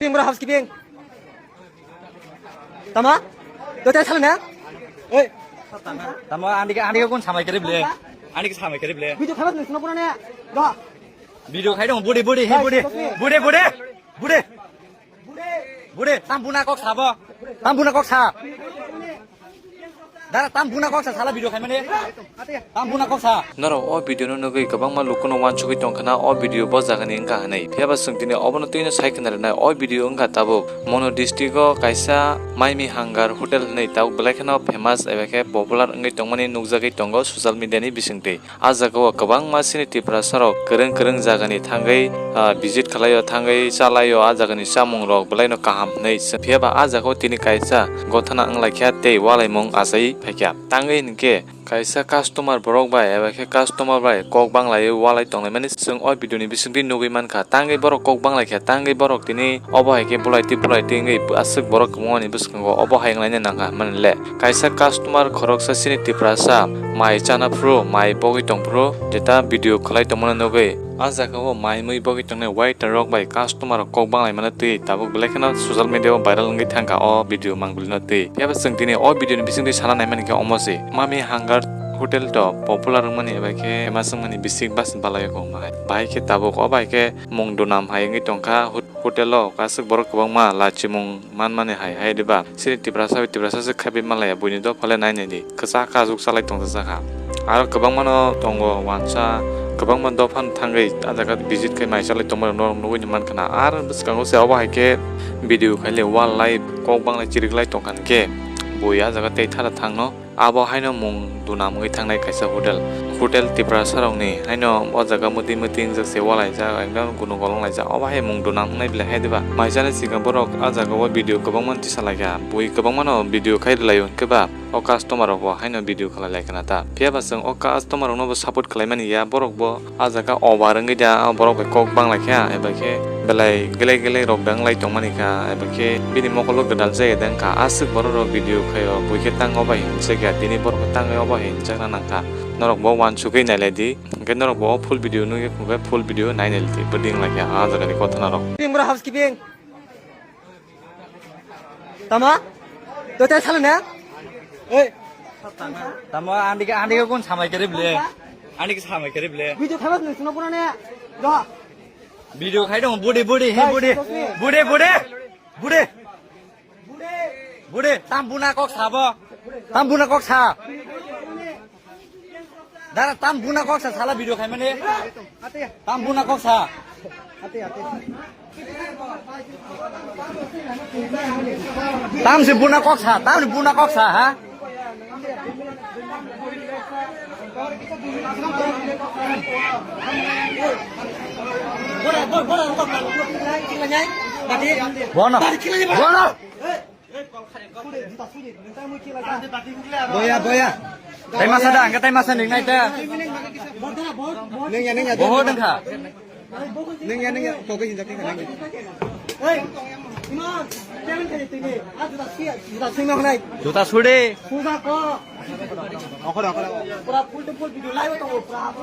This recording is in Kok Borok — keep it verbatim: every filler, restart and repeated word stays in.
Ping bro housekeeping. Tama? Dote sala na? Oi. Tamo andi ke, andi ke kun samai kere ble? Andi ke samai kere ble? Video khamas ni sino pura ne. Do. Video khai dong, budi, budi, he budi. Budi, budi. Budi. Budi, tam buna kok sabo. Tam buna kok sa. Dara tam buna kok sa sala video khai mane. Tam buna kok sa. Norok o video no nugwi kwbangma lukuno wansugwi tongkhana o video bo jagani wngkha hwnwi. Phiyaba chwng tini obono twino sai khna rwnai. O video wngkha tabuk Mono district o kaisa Maimi Hangar Hotel hwnwi tabuk belai kheno famous eba khe popular wngwi tongmani nukjagwi tongo social media ni bisingtwi. A jaga o kwbangma chini Tiprasa rok kwrwng kwrwng jagani thangwi, ah, visit khwlaio, thangwi chalaio, a jagani chamung rok belaino kaham hwnwi. Phiyaba a jaga o tini kaisa gothana wnglaikha tei walaimung achai phaikha. Tangwi hinkhe kaisa customer borok bai eba khe customer bai kok banglaiwi walai tonglaimani chwng o video ni bisingtwi nugwi mankha. Tangwi borok kok banglaikha, tangwi borok tini obo hai khe bulaitwi bulaitwi wngwi aswk borok kwmani bwskango obo hai wnglaina nangkha hwnmani le. Kaisa customer khoroksa chini Tiprasa mai chana phuru, mai bogwi tong phuru, jeta video khwlai tongmani nugwi, a jaga o mai mui bogwi tongnai waiter rok bai customer rok kok banglai mano twi tabuk belai kheno social media o viral wngwi thangkha o video mangpili no twi. Phiya ba chwng tini o video ni bisingtwi sana nai mani khe omo se, Mami Hangar Hotel to popular wngmani bai khe famous wngmani bising bas balai o kok bahai. Bahai khe tabuk o bai khe mung dunam hai wngwi tongkha. Hotel o aswk borok kwbangma lachimung manmani hai, hai diba? Chini Tiprasa bai Tiprasa se khabi manlaiya, buini dophale nai nai di, kwchak kajuk chalai tong jakha. Aro kwbangmano tongo wansa, kwbangma dophano thangwi a jaga visit khai mai chalai tongmani norok nugwi mankha na. Aro bwskango se obo hai khe video khaile wal lai kok banglai chiriklai tongkha hinkhe bui a jaga tei thara thangno. Abo haino mung dunam wngwi thangnai kaisa hotel. Hotel Tiprasa rokni haino o jaga mwtwi mwtwi wngjak se walaijak, ekdam gunu golong laijak. Obo hai mung dunam wngnai belai hai diba? Mai chani sikang borok a jaga o video kwbangma tisa laikha. Bui kwbangmano video khai rwlaio hinkhe ba o customer rok bo haino video khlai laikha na ta. Phiya ba chwng o customer rokno bo support khlaimani ya, borok bo a jaga over wngwi da, borok bai kok bang lai kha, eba khe belai glek glek rok da wng lai tong mani kha, eba khe bini mokolo gwdal jaya da wng kha. Aswk borok rok video khai o, bui khe tang obo hai hinjak ya, tini borok khe tang obo hai hinjak na nang kha. Norok bo wansugwi nai lai di, hwnkhe norok bo o full video nugwi, hwnkhe full video nai nai lai di, bwding lai kha a jaga ni kothana rok. Ping bro housekeeping. Tama? Dote sala na? Oi. Tamo andi ke, andi ke kun samai kere ble? Andi ke samai kere ble? Video khamas ni sino pura ne. Do. Video khai dong, budi, budi, he budi. Budi, budi. Budi. Budi, tam buna kok sabo. Tam buna kok sa. Dara tam buna kok sa sala video khai mane. Tam buna kok sa. Tam si buna kok sa, tam si buna kok sa ha. Bono. Bono. Boya, boya. Tai masa da, angka tai masa ning nai ta. Neng ya, neng ya. Boho dengkha. Neng ya, neng ya. Kok hinjak neng ya. Juta sude. Okhor, okhor. Pura full to full video live to pura.